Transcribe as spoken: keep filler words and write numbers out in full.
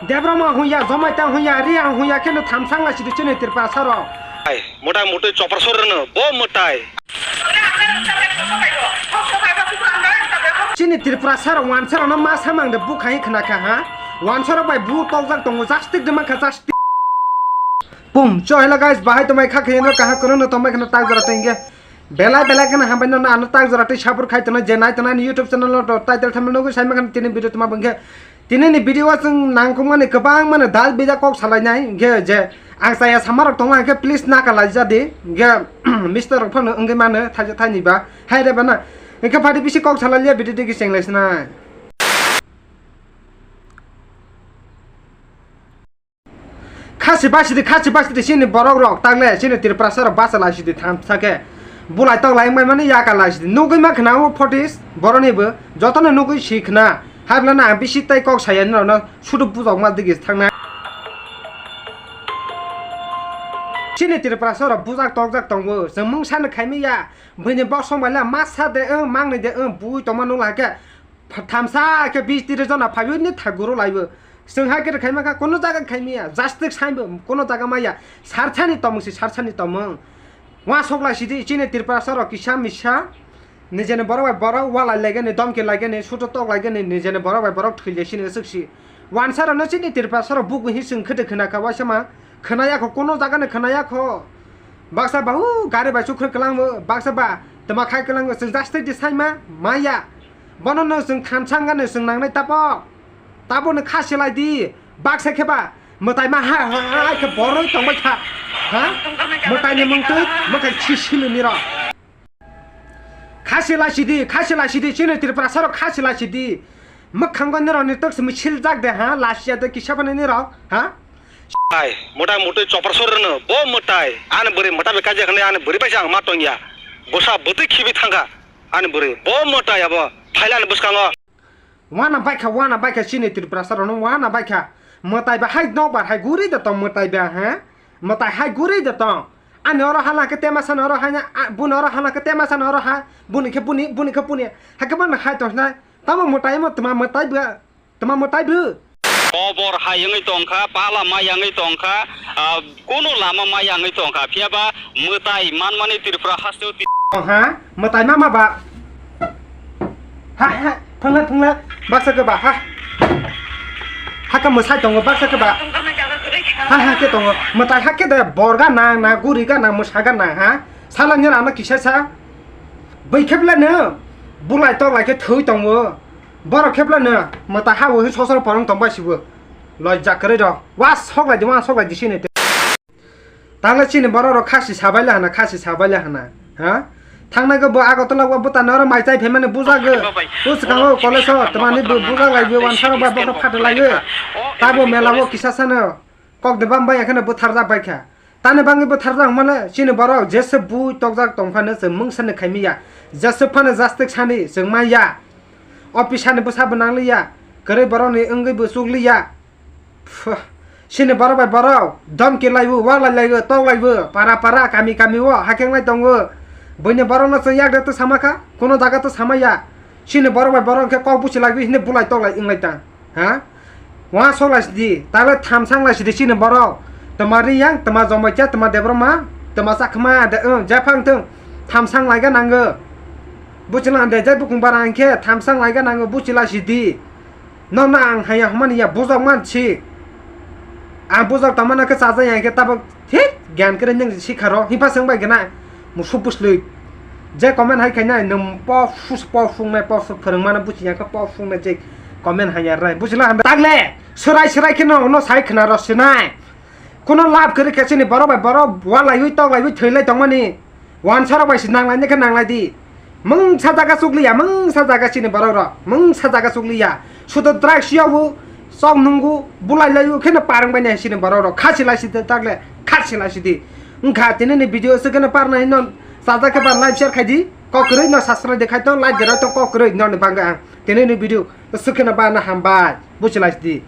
Debroma hwnya, Jomaita hwnya, Reang hwnya kheno thamsang lai sidi chini Tripura saro. Ai, mota motoi chopra sor rwno, bo mwtai. Chini Tripura saro wansa rano ma samang de bukhai khna kha ha. Wansa rok bai bu tokjak tongo, jastik de mankha, jastik. Pum, cho hello guys, bahai tomai kha khayendo kaha kono no tomai khna tak jora tenge. Belai belai kheno hambai no ano tak jora tei support khai tongnai je nai tongnai ani YouTube channel no title thumbnail nugwi sai mankha tini video tuma bangkhe. Tini ni video o chwng nangkukmani kwbang mano dal bida kok salainai hwnkhe je ang chaya sama rok tongma hwnkhe please naka laijadi hwnkhe mister rok phano wngwi mano thaisa thaini ba hai re bana hwnkhe phadi bisi kok salailia video digi chenglaisnai. Khasi basidi, khasi basidi, chini borok rok takle, chini Tiprasa rok basa laisidi, thamsa khe bulai tok lai wngmani yaka laisidi. Nugwi ma khna o photis, boroni bo, jotono nugwi si khna. Hablana ang bisi tai kok saya nini rokno sudu bujok ma digi thangna. Chini Tiprasa rok bujak tokjak tongo, chwng mungsa no khaimi ya, buini bosong bai la masa de, wng mangni de, wng bui tongma nung lai khe. Pha-, thamsa khe bis tiris jona phaiwi ni thaguro laibo. Chwng hai khe khaima kha, kono jaga khaimiya, jastik saibo, kono jaga maya. Sarsani tomung si, sarsani tomung. Wa sok lai sidi, chini Tiprasa rok kisa misa. Nijeni borok bai borok walai laigani, domki laigani, suto tok laigani, nijeni borok bai borok thwi lai sini aswk si. Wansa rok no chini Tiprasa rok bugu hi chwng khete khna kha, waisa ma khna ya kho, kono jaga ni khna ya kho. Baksa ba, hu, gari bai chukhrwi kwlango, baksa ba, tama khai kwlango, chwng jastik di saima, maya. Bono no chwng thamsang gani chwng nangnai tapo. Tapo no kha silai di. Baksa khe ba mwtai ma ha ha ha khe boroi tongbai kha. Ha? Mwtai ni mung twi mwkhang si sili ni ro. Kha silai sidi, kha silai sidi, chini Tiprasa rok kha silai sidi. Mwkhang go niro ni tok simi sil jak de ha, lasia de kisa phani niro, ha? Ai, mota motoi chopra sor rwno, bo mwtai, ani bwrwi mwtai bai kaijak hwnwi ani bwrwi bai se ang ma tongya. Bwsa bwtwi khibi thangkha, ani bwrwi, bo mwtai abo, phailani bwskango. Wana baikha, wana baikha, chini Tiprasa rokno wana baikha. Mwtai ba hai nokbar hai guri de tong mwtai ba, ha? Mwtai hai guri de tong. Ani oro hala khe tema san oro hai na, a, buni oro hala khe tema san oro ha, buni khe buni, buni khe buni. Hakhe bo hai tong na, tamo mwtai mo tma mwtai ba. Tma mwtai bw? Kobor hai wngwi tongkha, pala mai wngwi tongkha, ah, kono lama mai wngwi tongkha. Phiya ba mwtai manmani Tripura hasteo ti- Tongkha, mwtai mama ba. Ha, ha, phangla, phangla, baksa khe ba, ha. Hakhe mwsai tongo, baksa khe ba. Ha, ha, khe tongo. Mwtai hakhe de, bor ga nang, na, guri ga nang, mwsa ga nang, ha. Sala nini ano kisa sa. Bai khe bwlai no, bulai tok lai khe thwi tongo. Borok khe bwlano mwtai ha bo hwn sosoro porong tong bai sibo. Loi jak kwrwi rok. Wa sok lai di, wa sok lai di sini. Tangle chini borok rok khasi sabai la hana, khasi sabai la hana. Ha? Thangnai go bo Agartala o bwtano oro mai chai phaimani bujago. O swkango college o twmani bo bujak lai bo wansaro ba bokhorok phatha lai o. Tabo mela o kisa sano. Kok de bam bai kheno bwtharjak bai kha. Tani bangwi bwtharjak mano chini borok jesa bui tokjak tong phano chwng mungsa ni khaimi ya. Jesa phano jastik sani chwng mai ya. Officer ni bwsa bo nang li ya. Kwrwi borok ni wngwi bo chuk li ya. Phuh. Chini borok bai borok domki lai o, wa lai lai o, tok lai o, para para, kami kami o hakhe wng lai tongo. Buini borok no chwng yak de to sama kha, kuno jaga to sama ya. Chini borok bai borok khe kok buchi lai o hini bulai tok lai wng lai tang. Ha? Wa sok lai sidi, tagle thamsang lai sidi chini borok. Tama Riyang, tama Jomaita, tama Debbarma, tama Chakma, de, um, jephang thung. Thamsang lai ga nango. Buchi lang de, jai bukung barang khe thamsang lai ga nango, buchi lai sidi. Nokna ang haya hwnmani ya, bujok man si. Ang bujok tongmano khe chajak ya khe tabuk thik gyan kwrwi nung sikha rw himpa swng bai gana. Musuk bwslwi. Je comment hai khainai nwng po fus po phungnai po phwrwngmano buchi ya khe po phungnai je comment hai ya rwnai. Buchila hambai. Tagle swrai swrai khe no, no sai khna rw sinai. Kuno lab kwrwi khe chini borok bai borok wa laiwi tok laiwi thwi lai tongmani. Wansarok bai se nang lai nai khe nang lai di. Mungsa jaga chukliya, mungsa jaga chini borok rok, mungsa jaga chukliya. Sudo drugs yabu, chok nungu, bulai layu, kheno parwng bai nai chini borok rok. Khasi lai si de tagle, khasi lai si di. Wngkha tini ni video se kheno par nai non, sajak khe ba like share khai di. Kok kwrwi no subscribe de khai tong, like de rw tong kok kwrwi non ni bangwi ang. Tini ni video se kheno ba na hambai. Buchi lai si di.